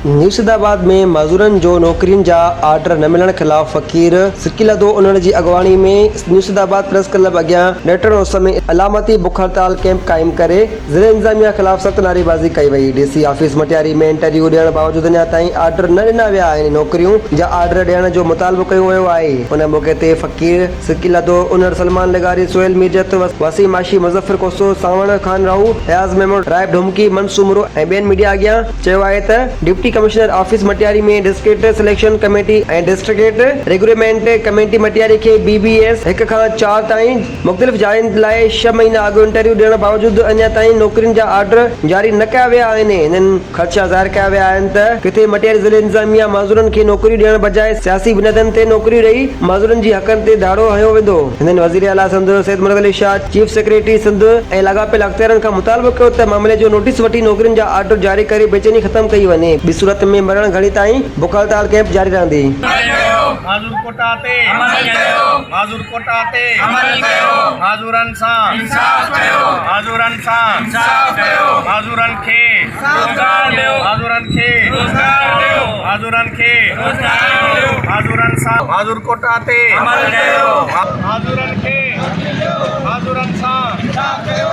نيوسيدآباد ۾ معذورن جو نوڪرين جا آرڊر نه ملڻ خلاف فقير سڪيلڌو انڙ جي اڳواڻي ۾ نيوسيدآباد پريس ڪلب اڳيان ڏيٽڻ اس ۾ علامتي بک هڙتال ڪئمپ قائم ڪري ضلعي انتظاميا خلاف سخت نعريبازي ڪئي وئي. D C office Matiari ۾ interview ڏيڻ باوجود اڃا تائين آرڊر نه ڏنا ويا آهن نوڪريون جا آرڊر ڏيڻ جو مطالبو ڪيو ويو آهي ان موقعي تي فقير سڪيلڌو انڙ، سلمان لغاري، سهيل ميرجت، وسيم ماشي، مظفر کوسو، سانوڻ خان راهو، اياز ميمڻ، رائب ڍومڪي، من سومرو ۽ ٻين ميڊيا اڳيان چيو آهي ته deputy commissioner office Matiari ۾ district selection committee ۽ district recruitment committee Matiari کي بي بي ايس هڪ کان چار تائين مختلف جاين لاء ڇهه مهينا اڳ انٽرويو ڏيڻ باوجود اڃا تائين نوڪرين جا آرڊر جاري نه ڪيا ويا آهن. هنن خدشا ظاهر ڪيا ويا آهن ته ڪٿي مٽياري ضلعي انتظاميا معذورن کي نوڪريون ڏيڻ بجاء سياسي بنيادن تي نوڪريون ڏئي معذورن جي حقن تي ڌاڙو هنيو ويندو. هنن وزير اعليٰ Sindh Syed Murad Ali Shah, chief secretary Sindh ۽ لاڳاپيل اختيارين کان مطالبو ڪيو ته معاملي جو نوٽيس وٺي نوڪرين جا آرڊر جاري ڪري بيچيني ختم ڪئي وڃي ٻي صورت ۾ مرڻ گهڙي تائين بک هڙتال ڪئمپ جاري رهندي. معذور ڪوٽا تي عمل ڪيو معذور ڪوٽا تي عمل ڪيو معذورن سان انصاف ڪيو معذورن سان انصاف ڪيو معذورن کي روزگار ڏيو معذورن کي روزگار ڏيو معذورن کي روزگار ڏيو معذورن سان معذور ڪوٽا تي عمل ڪيو معذورن کي معذورن سان انصاف ڪيو.